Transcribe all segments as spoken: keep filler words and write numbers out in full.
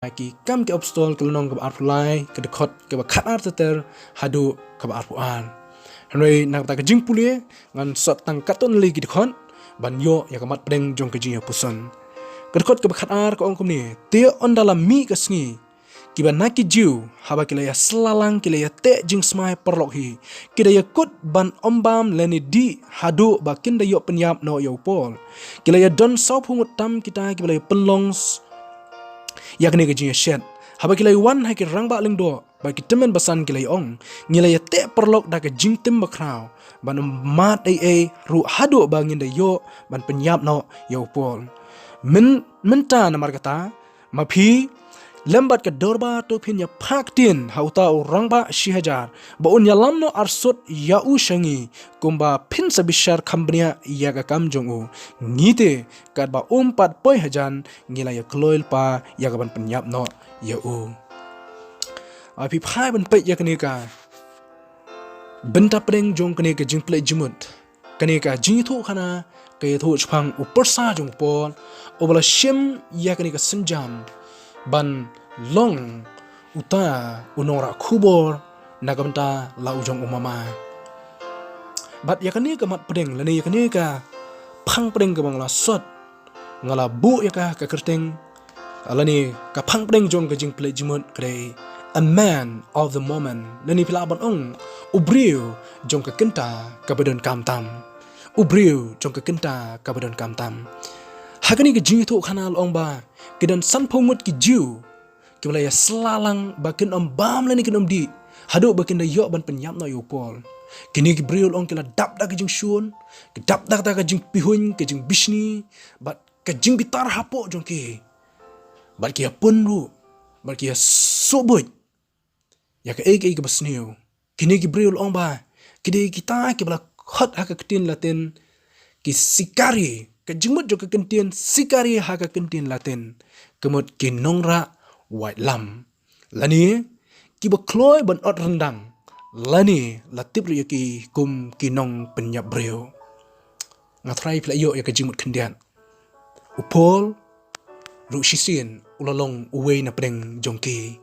Ki Kam ki Apostol ka lynnong kaba arphew lai, ka dkhot kaba khatar ter ter haduh kaba arphew ar. Hynrei na kata ka jingpule ngan sot tang katto katne ki dkhot ban ïoh ïa ka mat pdeng jong ka jingïapuson. Ka dkhot kaba khatar ka ong kumne: Te ynda la mih ka sngi, kiba na ki Jiw haba ki la ïa sla lang ki la ïa teh jingsmai paralok hi, ki da ïa kut ban ym bam lane dih haduh ba kin da ïoh pynïap noh ïa u Paul. Ki la ïa don sawphew ngut tam kita kiba la ïa pynlong s- ïa kane ka jingïashet. Haba ki la ïa wan ha ki rangbah lyngdoh bad ki tymmen basan, ki la ïa ong: Ngi la ïa teh paralok da ka jingtim bakhraw, ban ym mad ei ei ruh haduh ba ngin da ïoh ban pynïap noh ïa u Paul. Myn- mynta namar kata, ma phi lem bad ka dorbar to phin ïa phah ktien ha uta u rangbah shihajar ba un ïalam noh arsut ïa u sha ngi, kumba phin sa bishar kham bniah ïa ka kam jong u. Ngi te, katba um pat poi hajan, ngi la ïa kloi lypa ïa ka ban pynïap noh ïa u. Ai, phi phai ban peit ïa kane ka bynta pdeng jong kane ka jingpynleit jingmut. Kane ka jingïathuhkhana ka ïathuh shaphang u pyrsa jong u Paul, uba la shim ïa kane ka sienjam ban long uta u nongrah khubor na ka bynta la u jong u mama. Bad ïa kane ka mat pdeng lane ïa kane ka phang pdeng kaba nga la sot, nga la buh ïa ka ha ka kyrteng, lane ka phang pdeng jong ka jingpynleit jingmut ka dei a man of the moment, lane phi lah ban ong u briew jong ka kynta kaba donkam tam. U briew jong ka kynta kaba donkam tam. Ha kane ka jingïathuhkhana la ong ba ki don sanphew ngut ki Jiw kiba la ïa sla lang ba kin ym bam lane kin ym dih haduh ba kin da ïoh ban pynïap noh ïa u Paul. Kine ki briew la ong ki la dap da ka jingshun, ki dap da kata ka jingpihuiñ, ka jingbishni bad ka jingbitar hapoh jong ki. Bad ki ïa pun ruh, bad ki ïa suhbuit ïa kaei kaei kaba sniew. Kine ki briew la ong ba ki dei kita kiba la khot ha ka ktien Latin ki sicarii. Ka jingmut jong ka ktien sicarii ha ka ktien Latin ka mut ki nongrah waitlam, lane kiba kloi ban ot ryndang, lane la tip ruh ïa ki kum ki nongpynïap briew. Nga tharai phi la ïoh ïa ka jingmut khyndiat. U Paul ruh shisien u la long uwei na pdeng jong ki,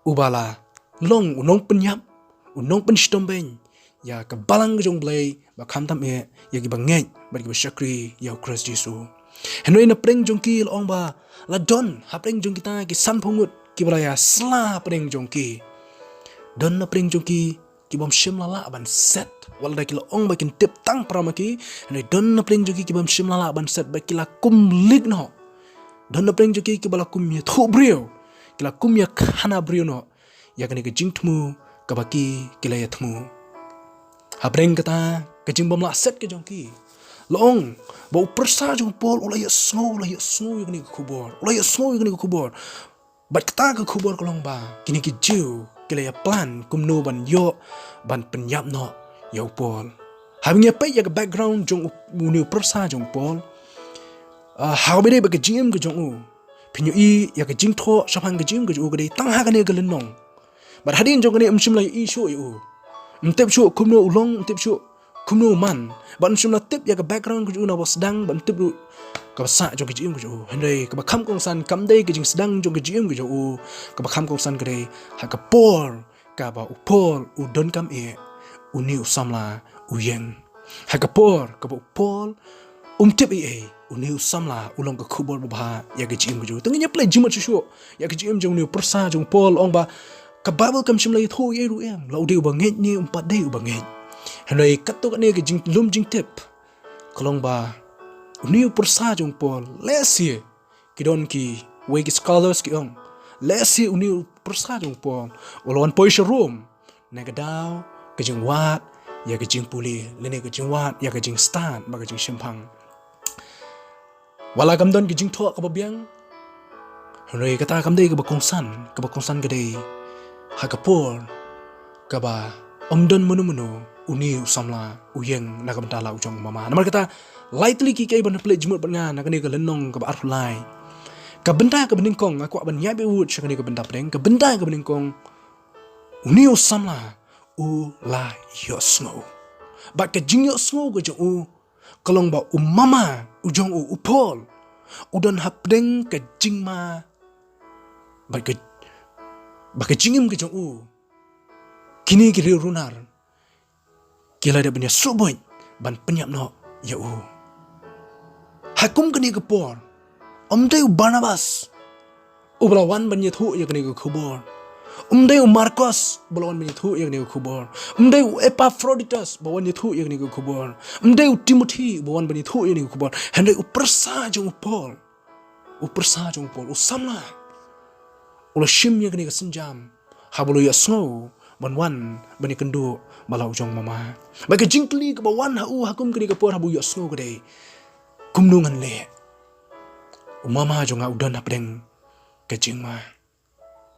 uba la long u nongpynïap, u nongpynshitom beiñ ïa ka balang ka jong U Blei, bad khamtam eh ïa kiba ngeit bad kiba shakri ïa U Khrist Jisu. Hynrei na pdeng jong ki la ong ba la don hapdeng jong kita ki sanphew ngut kiba la ïa sla hapdeng jong ki. Don na pdeng jong ki ki bym shym la lah ban set. Wat la ki la ong ba kin tip tang para ma ki, hynrei don na pdeng jong ki ki bym shym la lah ban set, ba ki la kum lik noh. Don na pdeng jong ki kiba la kum ïathuh briew, ki la kum ïakhana briew noh ïa kane ka jingthmu kaba ki, ki la ïa thmu. Hapdeng kata ka jingbym lah set ka jong ki, la ong ba u pyrsa jong u Paul u la ïohsngew, u la ïohsngew ïa kane ka khubor, u la ïohsngew ïa kane ka khubor. Bad kata ka khubor ka long ba kine ki Jiw ki la ïa plan kumno ban ïoh ban pynïap noh ïa u Paul. Haba ngi ïa peit ïa ka background jong u, une u pyrsa jong u Paul, ah, haba dei ba ka jingim ka jong u, phin ïohi ïa ka jingthoh shaphang ka jingim ka jong u ka dei tang ha kane ka lynnong. Bad hadien jong kane ym shym la ïohi shuh ïa u. Ym tip shuh kumno u long, ym tip shuh kumno u man. Bad ym shym la tip ïa ka background ka jong u naba sdang, bad ym tip ruh kaba sah jong ka jingim ka jong u. Hynrei kaba kham kongsan kam dei ka jingsdang jong ka jingim ka jong u. Kaba kham kongsan ka dei ha ka por kaba u Paul u donkam eh, une u samla u ïeng. Ha ka por kaba u Paul um tip ei ei, une u samla u long ka khubor babha ïa ka jingim ka jong u. Te ngin ïa pynleit jingmut shuh shuh ïa ka jingim jong une u pyrsa jong u Paul, ong ba ka Baibl kam shym la ïathuh ei ei ruh em, la u dei uba ngeit ne um pat dei uba ngeit. Hynrei katto katne ka jinglum jingtip ka long ba une u pyrsa jong u Paul, lehse ki don kiwei ki scholars ki ong, lehse une u pyrsa jong u Paul u la wan poi sha Rom na ka daw ka jingwad ïa ka jingpule, lane ka jingwad ïa ka jingstad bad ka jingshemphang. Wat la kam don ka jingthoh kaba biang, hynrei kata kam dei kaba kongsan. Kaba kongsan ka dei ha ka por kaba ym don mano mano, une u samla u ïeng na ka bynta la u jong u mama. Namar kata, lai tylli ki kaei ban pynleit jingmut bad nga na kane ka lynnong kaba arphew lai. Ka bynta kaba nyngkong, nga kwah ban ïaid beit sha kane ka bynta pdeng. Ka bynta kaba nyngkong, une u samla u la ïohsngew. Bad ka jingïohsngew ka jong u ka long ba u mama u jong u, u Paul, u don hapdeng ka jingma Ba ka, ba ka jingim ka jong u, kine ki riew runar ki la dep ban ïa suhbuit ban pynïap noh ïa u. Ha kum kane ka por, ym dei u Barnabas uba la wan ban ïathuh ïa kane ka khubor. Ym dei u Markos uba la wan ban ïathuh ïa kane ka khubor. Ym dei u Epaphroditus uba wan ïathuh ïa kane ka khubor. Ym dei u Timothi uba wan ban ïathuh ïa kane ka khubor. Hynrei u pyrsa jong u Paul. U pyrsa jong u Paul, u samla, u la shim ïa kane ka sienjam haba u la ïohsngew ban wan ban ïakynduh bad la u jong u mama. Bad ka jingkylli kaba wan ha u ha kum kane ka por haba u ïohsngew ka dei, kumno ngan leh? U mama jong nga u don hapdeng ka jingma.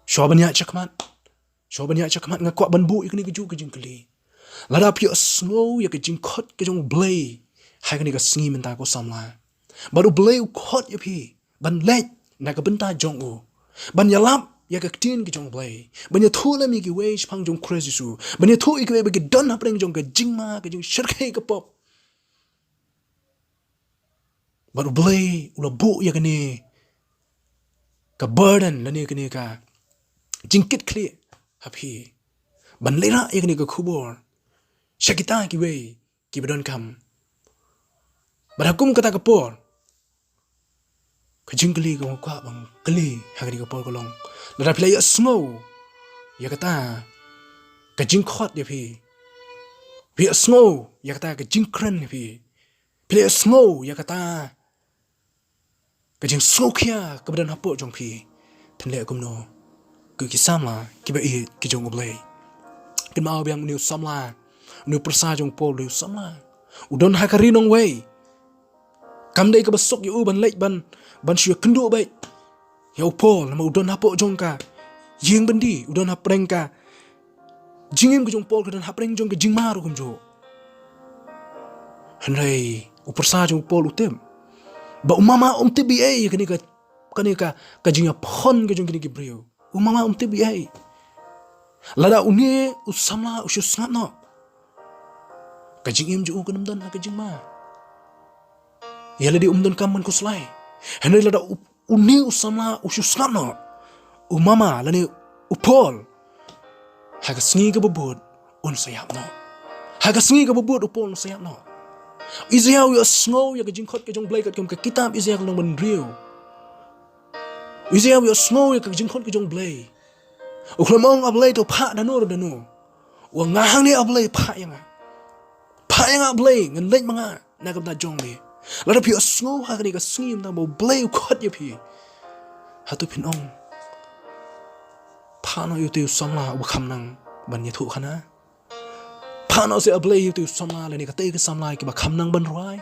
Shuwa ban ïaid shakhmat, shuwa ban ïaid shakhmat, nga kwah ban buh ïa kane kajuh ka jingkylli. Lada phi ïohsngew ïa ka jingkhot ka jong U Blei ha kane ka sngi mynta, ko samla, bad U Blei u khot ïa phi ban leit na ka bynta jong u, ban ïalap ïa ka ktien ka jong U Blei, ban ïathuh lem ïa kiwei shaphang jong U Khrist Jisu, ban ïathuh ïa kiwei ba ki don hapdeng jong ka jingma, ka jingshyrkhei ka pop, bad U Blei u la buh ïa kane ka burden lane kane ka jingkitkhlieh ha phi, ban leit rah ïa kane ka khubor sha kita kiwei kiba donkam. Bad ha kum kata ka por, ka jingkylli kaba nga kwah ban kylli ha kane ka por ka long, lada phi la ïohsngew ïa kata ka jingkhot ïa phi, phi ïohsngew ïa kata ka jingkren ïa phi, phi la ïohsngew ïa kata ka jingsngewkhia kaba don hapoh jong phi, phin leh kumno, ko ki samla kiba ïeit ki jong U Blei? Kynmaw biang une u samla, une u pyrsa jong u Paul, une u samla, u don ha ka ri nongwei. Kam dei kaba suk ïa u ban leit ban, ban shu ïakynduh beit ïa u Paul, namar u don hapoh jong ka ïing byndi, u don hapdeng ka jingim ka jong u Paul ka don hapdeng jong ka jingma ruh kumjuh. Hynrei u pyrsa jong u Paul u tip ba u mama um tip ei ei ïa kane ka, kane ka, ka jingïaphon ka jong kine ki briew. U mama um tip ei ei. Lada une u samla u shu sngap noh, ka jingim jong u kan ym don ha ka jingma. Ïa lade um donkam ban khuslai. Hynrei lada u, une u samla u shu sngap noh, u mama lane u Paul, ha ka sngi kaba bud un sa ïap noh. Ha ka sngi kaba bud u Paul un sa ïap noh. U Isaiah u ïohsngew ïa ka jingkhot ka jong U Blei katkum ka kitab Isaiah ka lynnong ba hynriew. U Isaiah u ïohsngew ïa ka jingkhot ka jong U Blei. U khlem ong, A Blei, to phah da no re da no. U ong, nga hangne, A Blei, phah ïa nga. Phah ïa nga, A Blei, ngan leit ma nga na ka bynta jong me. Lada phi ïohsngew ha kane ka sngi mynta ba U Blei u khot ïa phi, hato phin ong, phah noh ïa utei u samla uba kham nang ban ïathuh khana? Phah noh seh, A Blei, ïa utei u samla lane katei ka samla kiba kham nang ban rwai.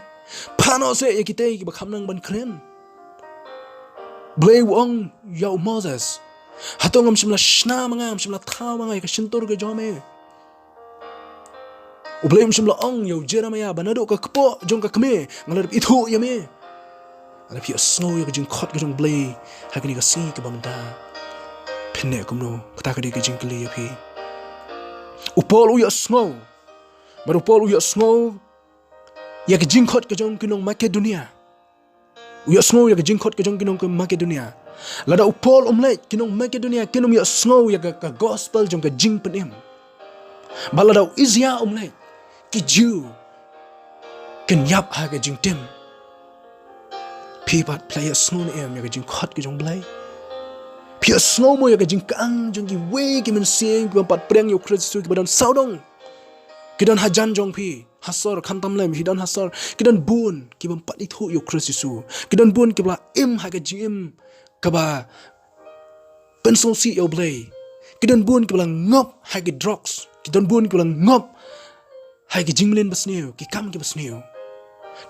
Phah noh seh ïa kitei kiba kham nang ban kren. Blei u ong ïa u Moses, hato ngam shym la shna ma nga, ngam shym la thaw ma nga ïa ka shyntur ka jong me? U Blei um shym la ong ïa u Jeremiah ba naduh ka kpoh jong ka kmie nga la dep ithuh ïa me? Lada phi ïohsngew ïa ka jingkhot ka jong U Blei ha kane ka sngi kaba mynta, phin leh kumno? Kata ka dei ka jingkylli ïa phi. U Paul u ïohsngew, bad u Paul u ïohsngew ïa ka jingkhot ka jong ki nong Makedonia. U ïohsngew ïa ka jingkhot ka jong ki nong Makedonia. Lada u Paul um leit, ki nong Makedonia kin ym ïohsngew ïa ka, ka gospel jong ka jingpynim. Bad lada u Isaiah um leit, ki Jiw kin ïap ha ka jingtim. Phi pat phi la ïohsngew ne em ïa ka jingkhot ka jong U Blei? Phi ïohsngew mo ïa ka jingkyang jong kiwei ki mynsiem ki bym pat pdiang ïa U Khrist Jisu, kiba don sawdong, ki don hajan jong phi ha sor, khamtam lem phi don ha sor, ki don bun ki bym pat ithuh ïa U Khrist Jisu, ki don bun kiba la im ha ka jingim kaba pynsngewsih ïa U Blei, ki don bun kiba la ngop ha ki drugs, ki don bun kiba la ngop ha ki jingmlien basniew, ki kam kiba sniew,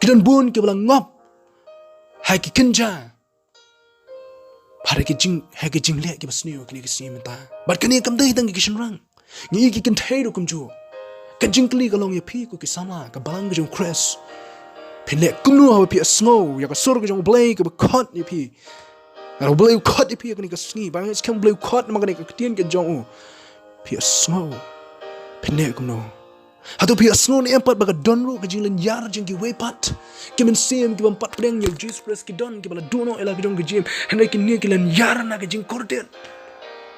ki don bun kiba la ngop ha ki kynja, ha ki jing, ha ki jingleh kiba sniew kine ki sngi mynta. Bad kane kam dei tang ki shynrang, ngi ki kynthei ruh kumjuh. Ka jingkylli ka long ïa phi ko ki samla, ka balang ka jong U Khrist. Phin leh kumno haba phi ïohsngew ïa ka sur ka jong U Blei kaba khot ïa phi? Lada U Blei u khot ïa phi ha kane ka sngi, ba ngeit skhem U Blei u khot namar kane ka ktien ka jong u, phi ïohsngew, phin leh kumno? Hato phi ïohsngew ne em pat ba ka don ruh ka jinglynñiar jong kiwei pat ki mynsiem ki bym pat pdiang ïa u Jisu Khrist, ki don kiba la duh noh ïa la ka jong ka jingim, hynrei kine ki lynñiar na ka jingkordit.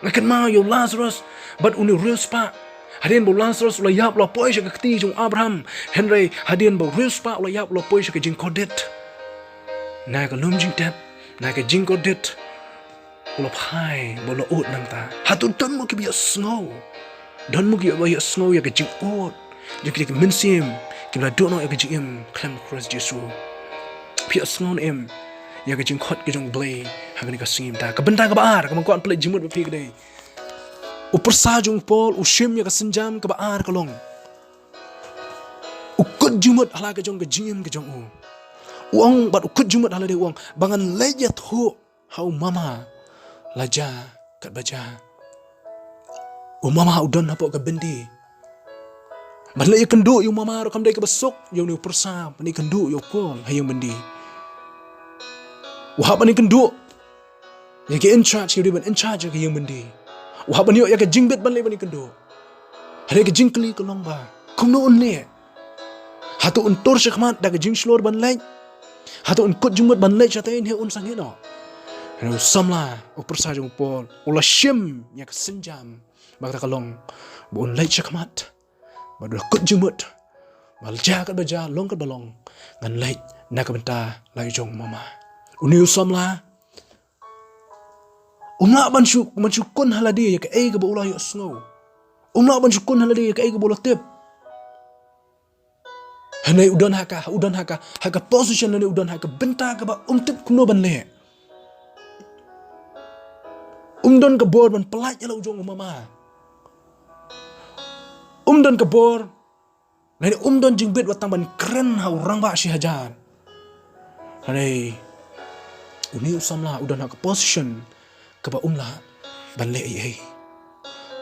Nga kynmaw ïa u Lazarus bad une u riewspah. Hadien ba u Lazarus u la ïap u la poi sha ka kti jong u Abraham, hynrei hadien ba u riewspah u la ïap u la poi sha ka jingkordit. Na ka lum jingtep, na ka jingkordit, u la phai bad u la ud nangta. Hato don mo kiba ïohsngew? Don mo kiba ïohsngew ïa ka jingud jong kine ki mynsiem kiba la duh noh ïa ka jingim khlem u Khrist Jisu? Phi ïohsngew ne em ïa ka jingkhot ka jong U Blei ha kane ka sngi mynta? Ka bynta kaba ar, kaba nga kwah ban pynleit jingmut bad phi ka dei, u pyrsa jong u Paul u shim ïa ka sienjam kaba ar ka long, u kut jingmut ha la ka jong ka jingim ka jong u. U ong bad u kut jingmut ha lade, u ong ba ngan leit ïathuh ha u mama la jia katba jia. U mama u don hapoh ka byndi. Ban leit ïakynduh ïa u mama ruh kam dei kaba suk ïa une u pyrsa ban ïakynduh ïa u Paul ha ïing byndi. U hap ban ïakynduh ïa ki in charge, ki dei ban in charge ïa ka ïing byndi. U hap ban ïoh ïa ka jingbit ban leit ban ïakynduh. Hynrei ka jingkylli ka long ba kumno un leh? Hato un tur shakhmat da ka jingshlur ban leit? Hato un kut jingmut ban leit shatei ne un sangeh noh? Hynrei u samla, u pyrsa jong u Paul, u la shim ïa ka sienjam ba kata ka long ba un leit shakhmat. Bad u la kut jingmut ba la jia katba jia, long katba long, ngan leit na ka bynta la ka jong u mama. Une u samla um lah ban shu, ban shu kun ha lade ïa kaei kaba u la ïohsngew. Um lah ban shu kun ha lade ïa kaei kaba u la tip. Hynrei u don ha ka, u don ha ka, ha ka position, hynrei u don ha ka bynta kaba um tip kumno ban leh. Um don ka bor ban pyllait ïa la u jong u mama. Um don ka bor, lane um don jingbit wat tang ban kren ha u rangbah shi hajar. Hynrei une u samla u don ha ka position kaba um lah ban leh ei ei.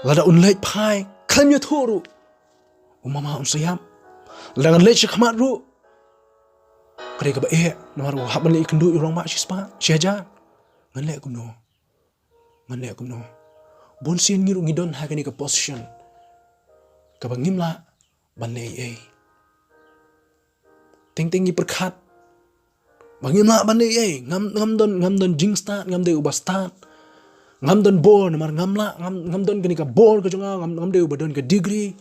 Lada un leit phai khlem ïathuh ruh, u mama un sa ïap. Lada ngan leit shakhmat ruh, ka dei kaba eh, namar u hap ban leit ïakynduh ïa u rangbah shispah, shi hajar. Ngan leh kumno? Ngan leh kumno? Bun sien ngi ruh ngi don ha kane ka position kaba ngim lah ban leh ei ei. Teng teng ngi pyrkhat ba ngim lah ban leh ei ei. Ngam, ngam don, ngam don jingstad, ngam dei uba stad. Ngam don bor, namar ngam lah, ngam, ngam don kane ka bor ka jong nga, ngam, ngam dei uba don ka degree.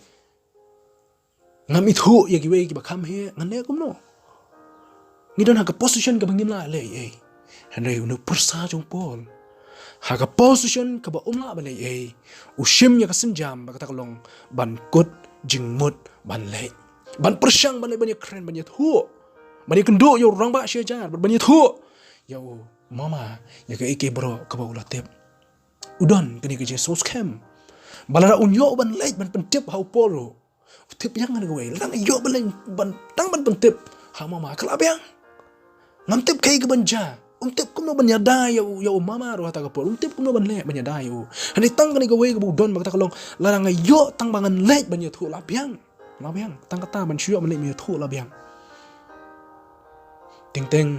Ngam ithuh ïa kiwei kiba kham heh, ngan leh kumno? Ngi don ha ka position kaba ngim lah leh ei ei. Hynrei une u pyrsa jong u Paul, ha ka position kaba um lah ban leh ei ei, u shim ïa ka sienjam ba kata ka long ban kut jingmut ban leit, ban pyrshang ban leit ban ïakren, ban ïathuh, ban ïakynduh ïa u rangbah shi hajar, ban ïathuh ïa u mama ïa kaei kaei baroh kaba u la tip. U don kane ka jingsngewskhem ba lada un ïoh ban leit ban pyntip ha u Paul ruh, u tip biang kane kawei. Lada nga ïoh ban leit ban, tang ban pyntip ha u mama, ka lah biang. Ngam tip kaei kaban jia. Um tip kumno ban ïada ïa u, ïa u mama ruh ha kata ka por. Um tip kumno ban leh ban ïada ïa u. Hynrei tang kane kawei kaba u don ba kata ka long, lada nga ïoh tang ba ngan leit ban ïathuh, lah biang. Lah biang. Tang kata ban shu ïoh ban leit ban ïathuh lah biang. Teng teng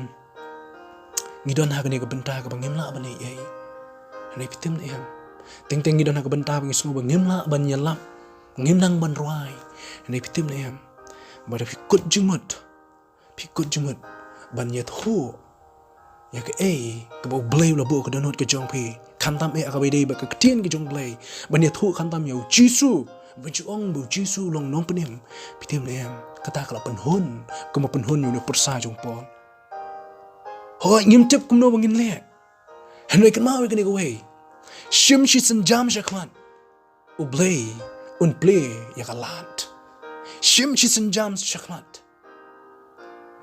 ngi don ha kane ka bynta kaba ngim lah ban leh ei ei. Hynrei phi tip ne em? Teng teng ngi don ha ka bynta ba ngi sngew ba ngim lah ban ïalap, ngim nang ban rwai. Hynrei phi tip ne em? Ba lada phi kut jingmut, phi kut jingmut ban ïathuh ïa kaei kaba U Blei u la buh ha ka dohnud ka jong phi, khamtam eh ha kaba ïadei bad ka ktien ka jong U Blei, ban ïathuh khamtam ïa U Jisu, ban shu ong ba U Jisu u long Nongpynim, phi tip ne em? Kata ka la pynhun kumba pynhun ïa une u pyrsa jong u Paul. Hooid, ngim tip kumno ba ngin leh. Hynrei kynmaw ïa kane kawei. Shim shi sienjam shakhmat, U Blei un plie ïa ka lad. Shim shi sienjam shakhmat,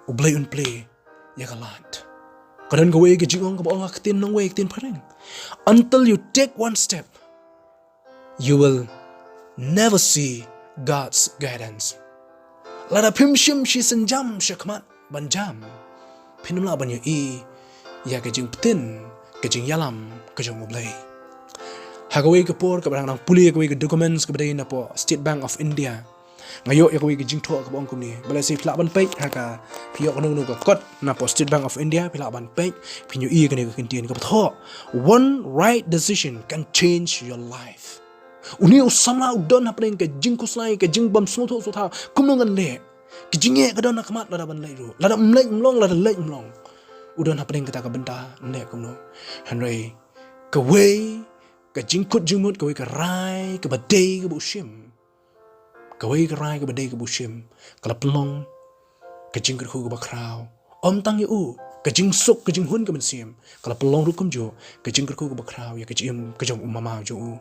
U Blei un plie ïa ka lad. Ka don kawei ka jingong kaba ong ha ka ktien nongwei, ka ktien phareng: Until you take one step, you will never see God's guidance. Lada phim shim shi sienjam shakhmat ban jam, phin ym lah ban ïohi ïa ka jingpyntip, ka jingïalam ka jong U Blei. Ha kawei ka por kaba nga dang pule ïa kawei ka documents kaba dei napoh State Bank of India, nga ïoh ïa kawei ka jingthoh kaba ong kumne. Balei, sa phi lah ban peit ha ka, phi ïoh kano kano ka kot napoh State Bank of India, phi lah ban peit, phin ïohi ïa kane ka kyntien kaba thoh: One right decision can change your life. Une u samla u don hapdeng ka jingkhuslai, ka jingbym sngewthuh sngewthaw. Kumno ngan leh? Ka jingeh ka don ha khmat lada ban leh ruh. Lada ym leh ym long, lada leh ym long. U don hapdeng kata ka bynta, leh kumno? Hynrei kawei ka jingkut jingmut, kawei ka rai kaba dei kaba u shim. Kawei ka rai kaba dei kaba u shim ka la pynlong ka jingkyrkhu kaba khraw. Ym tang ïa u, ka jingsuk, ka jinghun ka mynsiem, ka la pynlong ruh kumjuh ka jingkyrkhu kaba khraw ïa ka jingim ka jong u mama jong u.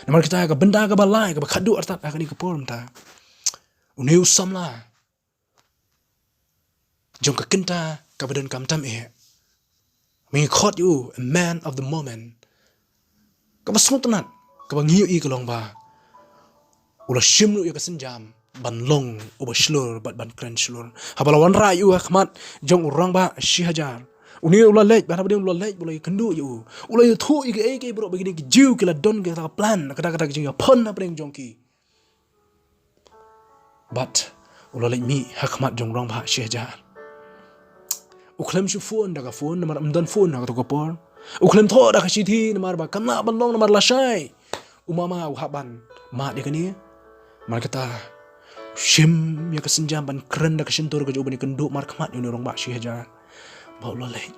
Namar kata ka bynta kaba lai, kaba khatduh artat ha kane ka por mynta, une u samla jong ka kynta kaba donkam tam eh, ma ngi khot ïa u a man of the moment, kaba sngewtynnat, kaba ngi ïohi ka long ba u la shim ruh ïa ka sienjam ban long uba shlur bad ban kren shlur. Haba la wanrah ïa u ha khmat jong u rangbah shi hajar, une u la leit, bad haba dei u la leit, u la ïakynduh ïa u, u la ïathuh ïa kiei kiei baroh, ba kine ki Jiw ki la don kata ka plan, kata, kata ka jingïaphon hapdeng jong ki. Bad u la leit mih ha khmat jong u rangbah shi hajar. U khlem shu phone da ka phone, namar ym don phone ha kato ka por. U khlem thoh da ka shithi, namar ba kam lah ban long, namar lashai u mama u hap ban mad ïa kane. Namar kata u shim ïa ka sienjam ban kren da ka shyntur ka jong u, ban ïakynduh markhmat ïa une u rangbah shi hajar. Bad u la leit.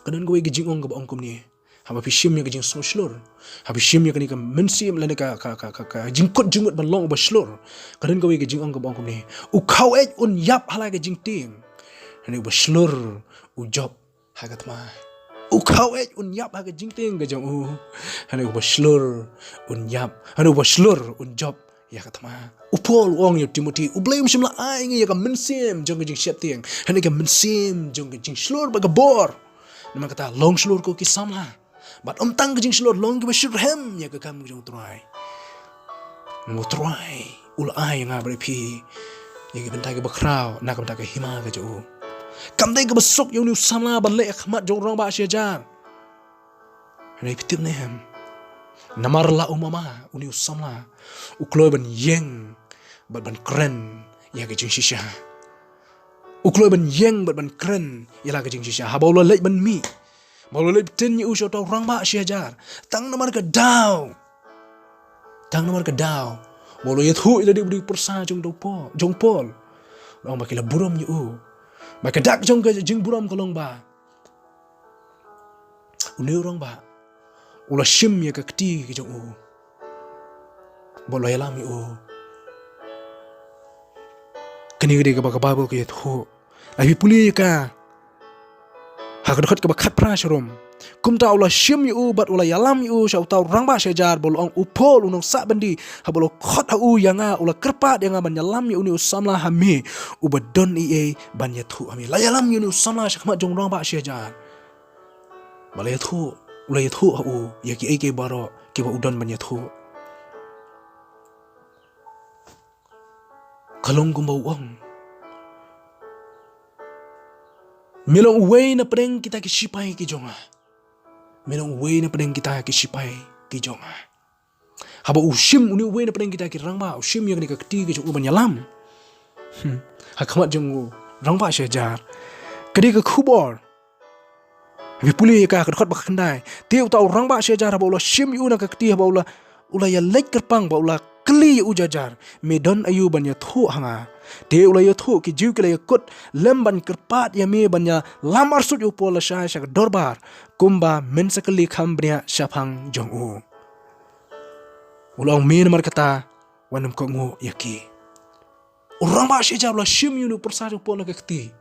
Ka don kawei ka jingong kaba ong kumne: Haba phi shim ïa ka jingsngew shlur, haba phi shim ïa kane ka mynsiem lane ka, ka, ka, ka, ka jingkut jingmut ban long uba shlur, ka don kawei ka jingong kaba ong kumne: U khaweit un ïap ha la ka jingtieng, hynrei uba shlur u jop ha ka thma. U khaweit un ïap ha ka jingtieng ka jong u, hynrei uba shlur un ïap, hynrei uba shlur un jop ïa ka thma. U Paul u ong ïa u Timothi, U Blei um shym la ai ïa ngi ïa ka mynsiem jong ka jingsheptieng, hynrei ka mynsiem jong ka jingshlur bad ka bor. Namar kata, long shlur ko ki samla. Bad ym tang ka jingshlur, long kiba shitrhem ïa ka kam ka jong U Trai. U Trai u la ai ïa nga bad ïa phi ïa ki bynta kiba khraw na ka bynta ka hima ka jong u. Kam dei kaba suk ïa une u samla ban leh ha khmat jong u rangbah shi hajar. Hynrei phi tip ne em, namar la u mama, une u samla u kloi ban ïeng bad ban kren ïa ka jingshisha. U kloi ban ïeng bad ban kren ïa la ka jingshisha. Haba u la leit ban mih, haba u la leit btin ïa u sha uta u rangbah shi hajar, tang namar ka daw, tang namar ka daw ba u la ïathuh ïa lade bad u pyrsa jong u Paul, jong u Paul, u ong ba ki la burom ïa u. Ba ka dak jong ka jingburom ka long ba une u rangbah u la shim ïa ka kti ka jong u bad u la ïalam ïa u. Kane ka dei kaba ka Baibl ka ïathuh. Lada phi pule ïa ka ha ka dkhot kaba khatphra sharum, kumta u la shim ïa u bad u la ïalam ïa u sha uta u rangbah shi hajar, bad u la ong, U Paul u nongsah byndi, haba u la khot ha u ïa nga, u la kyrpad ïa nga ban ïalam ïa une u samla ha me uba don ei ei ban ïathuh ha me. La ïalam ïa une u samla sha khmat jong u rangbah shi hajar. Ba la ïathuh, u la ïathuh ha u ïa kiei kiei baroh kiba u don ban ïathuh. Ka long kumba u ong: Me long uwei na pdeng kita ki shipai ki jong nga. Me long uwei na pdeng kita ki shipai ki jong nga. Haba u shim, une uwei na pdeng kita ki rangbah, u shim ïa kane ka kti ka jong u ban ïalam, hmm, ha khmat jong u rangbah shi hajar, ka dei ka khubor. Phi pule ïa ka ha ka dkhot ba khatkhyndai. Te uta u rangbah shi hajar haba u la shim ïa u na ka kti, haba u la, u la ïaleit kyrpang bad u la kylli ïa u jar jar: Me don aïu ban ïathuh ha nga? Te u la ïathuh: Ki Jiw ki la ïakut lem ban kyrpad ïa me ban ïalam arsut ïa u Paul lashai sha ka dorbar, kumba men sa kylli kham bniah shaphang jong u. U la ong: Me namar kata wat nym kohnguh ïa ki. U rangbah shi hajar u la shim ïa une u pyrsa jong u Paul na ka kti.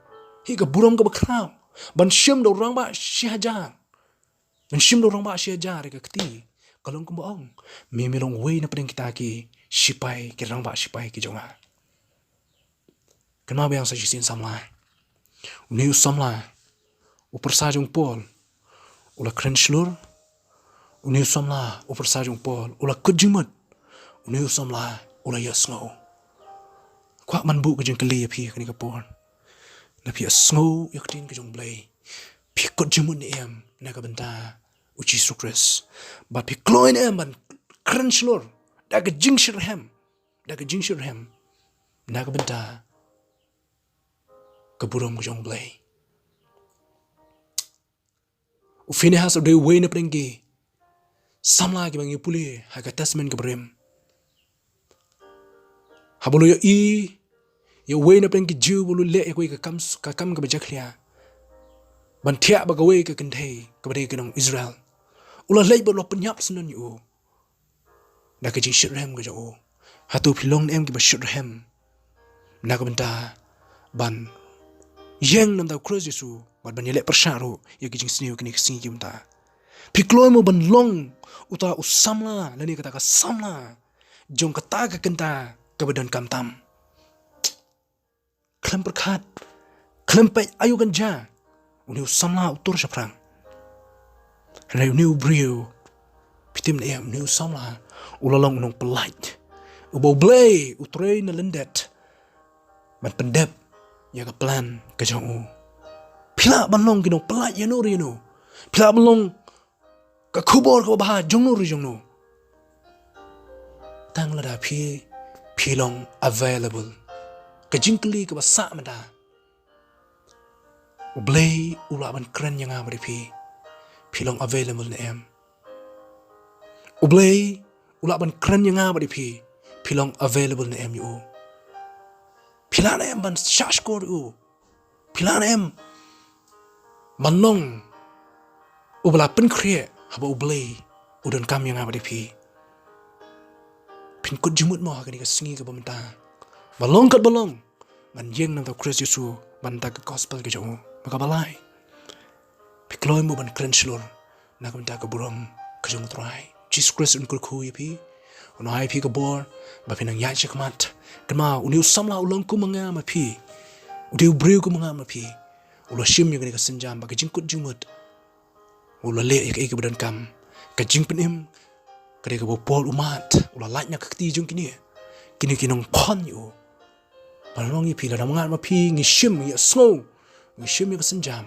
Hi ka burom kaba khraw ban shim da u rangbah shi hajar. Ban shim da u rangbah shi hajar ïa ka kti. Ka long kumba ong: Me, me long uwei na pdeng kita ki shipai, ki rangbah shipai ki jong nga. Kynmaw biang sa shisien samla. Une u samla, u pyrsa jong u Paul, u la kren shlur. Une u samla, u pyrsa jong u Paul, u la kut jingmut. Une u samla, u la ïohsngew. Kwah ban buh ka jingkylli ïa phi ha kane ka por. Lada phi ïohsngew ïa ka ktien ka jong U Blei, phi kut jingmut ne em na ka bynta u Jisu Khrist? Bad phi kloi ne em ban kren shlur da ka jingshitrhem, da ka jingshitrhem na ka bynta ka burom ka jong U Blei? U Phinehas u dei uwei na pdeng ki samla kiba ngi pule ha ka Testament kaba rim. Haba u la ïohi ïa uwei na pdeng ki Jiw ba u la leh ïa kawei ka kam, ka kam kaba jakhlia, ban thiah bad kawei ka kynthei kaba dei ka nong Israel, u la leit bad u la pynïap syndon ïa u da ka jingshitrhem ka jong u. Hato phi long ne em kiba shitrhem na ka bynta ban ïeng na ka bynta u Khrist Jisu bad ban ïaleh pyrshah ruh ïa ka jingsniew kine ki sngi ki mynta? Phi kloi mo ban long uta u samla lane kata ka samla jong kata ka kynta kaba donkam tam? Khlem pyrkhat, khlem peit aïu kan jia, une u samla u tur shaphrang. Hynrei une u briew, phi tip ne em, une u samla u la long u nongpyllait uba U Blei u trei na lyndet ban pyndep ïa ka plan ka jong u. Phi lah ban long ki nongpyllait ïano re ïano. Phi lah ban long ka khubor kaba bha jongno re jongno, tang lada phi, phi long available. Ka jingkylli kaba sah mynta, U Blei u lah ban kren ïa nga bad ïa phi, phi long available ne em? U Blei u lah ban kren ïa nga bad ïa phi, phi long available ne em ïa u? Phi lah ne em ban shahshkor ïa u? Phi lah ne em ban long uba la pynkhreh haba U Blei u donkam ïa nga bad ïa phi? Phin kut jingmut mo ha kane ka sngi kaba mynta, ba long kat ba long, ban ïeng na ka bynta u Khrist Jisu, ban da ka gospel ka jong u? Ba kaba lai, phi kloi mo ban kren shlur na ka bynta ka burom ka jong U Trai? Jisu Khrist un kyrkhu ïa phi, un ai phi ka bor ba phin nang ïaid shakhmat. Kynmaw, une u samla u long kum ma nga ma phi, u dei u briew kum ma nga ma phi. U la shim ïa kane ka sienjam bad ka jingkut jingmut, u la leh ïa kaei kaba donkam. Ka jingpynim ka dei kaba u Paul u mad, u la lait na ka kti jong kine, kine ki nongkhon ïa u. Ba long ïa phi, lada ma nga ma phi ngi shim, ngi ïa sngew, ngi shim ïa ka sienjam,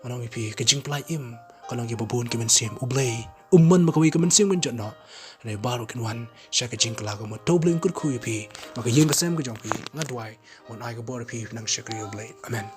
ba long ïa phi, ka jingpyllait im ka long ïa babun ki mynsiem. U Blei um mon ba kawei ka mynsiem kan jot noh, hynrei baroh kin wan sha ka jingkylla kaba mut. To U Blei un kyrkhu ïa phi bad ka ïing ka sem ka jong phi. Nga duwai ba un ai ka bor ïa phi, phin nang shakri ïa U Blei. Amen.